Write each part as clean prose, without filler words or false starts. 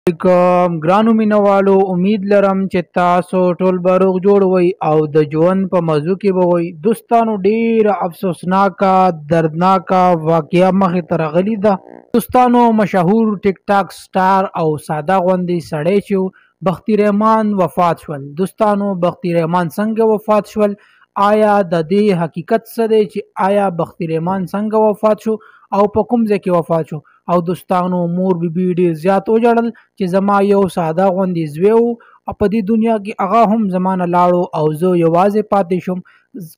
علیکم ګرانو مینوالو، امید لرم چې تاسو ټول به روغ جوړ وئ او د ژوند په مزو کې به وئ. دوستانو، ډېره افسوسناکه دردناکه واقعه مخې ته راغلې ده. دوستانو، مشهور ټیک ټاک سټار او ساده غوندې سړی چې بختي رحمان وفات شول. دوستانو، بختي رحمان څنګه وفات شول؟ آیا د دې حقیقت څه دی چې آیا بختي رحمان څنګه وفات شو او په کوم ځای کې وفات شو؟ او دوستانو، مور بی بی ډیر زیات وژړل چې زما یو ساده غوندې زوی و او په دې دنیا کې هغه هم زما نه لاړو او زه یوازې پاتې شوم.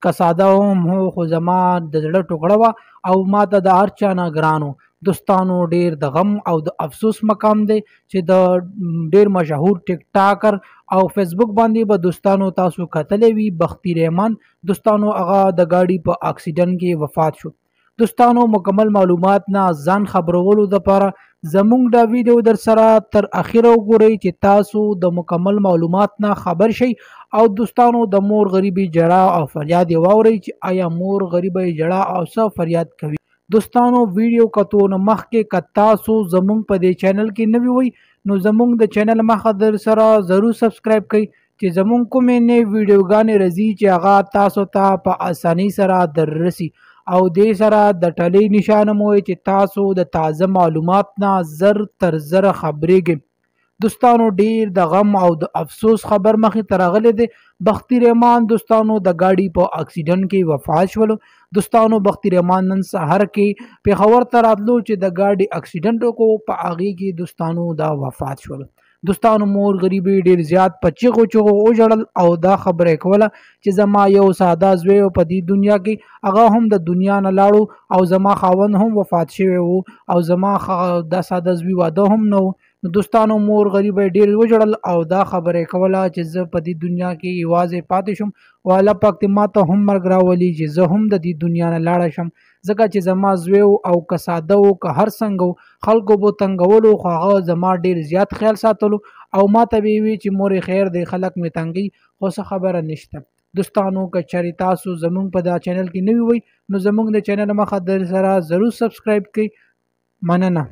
که ساده هم هو خو زما د زړه ټوکړه وه او ما ته د هر چا نه ګران و. دوستانو، ډیر د غم او د افسوس مقام دی چې د ډیر مشهور ټیک ټاکر او فیسبوک باندې به دوستانو تاسو کتلی وي بختي رحمان. دوستانو، هغه د ګاډي په اکسیډنټ کې وفات شو. دوستانو، مکمل معلومات نه ځان خبرولو دپاره زمونږ دا ویډیو در سره تر اخره وګورئ چې تاسو د مکمل معلومات نه خبر شئ. او دوستانو، د مور غریبې ژړا او فریاد یې واورئ چې آیا مور غریبه یې ژړا او څه فریاد کوي. دوستانو، ویډیو کتو نه مخکې که تاسو زمونږ په دې چینل کې نوي وئ نو زمونږ د چینل مخه در سره ضرور سبسکرایب کړئ چې زمونږ کومې نوې ویډیوګانې راځي چې هغه تاسو ته په اسانۍ سره دررسي، او دې سره د ټلې نشان مو چې تاسو د تازه معلومات نه زر تر زره خبرېږئ. دوستانو، ډیر د غم او د افسوس خبر مخې ته راغلی دی. بختي رحمان دوستانو د ګاډي په اکسیډنټ کې وفات شولو. دوستانو، بختي رحمان نن سهار کې پېښور ته راتلو چې د ګاډي اکسیډنټ وکړو، په هغې کې دوستانو دا وفات شولو. دوستانو، مور غریبې ډیر زیات په چیغو چیغو وژړل او دا خبره یې کوله چې زما یو ساده زوی و په دې دنیا کې، هغه هم د دنیا نه لاړو او زما خاوند هم وفات شوی و او زما دا ساده زوی واده هم نه و. نو دوستانو، مور غریبې ډیر وژړل او دا خبره یې کوله چې زه په دې دنیا کې یوازې پاتې شوم او الله پاک دې ما ته هم مرګ راولي چې زه هم د دې دنیا نه لاړه شم، ځکه چې زما زوی و او که ساده و که هر څنګه و خلکو به تنګولو، خو هغه زما ډیر زیات خیال ساتلو او ما ته به یې وي چې مورې خیر دی، خلک مې تنګوي خو څه خبره نشته. دوستانو، که چېرې تاسو زمونږ په دا چینل کې نوي وئ نو زمونږ د چینل مخه در سره ضرور سبسکرایب کړئ. مننه.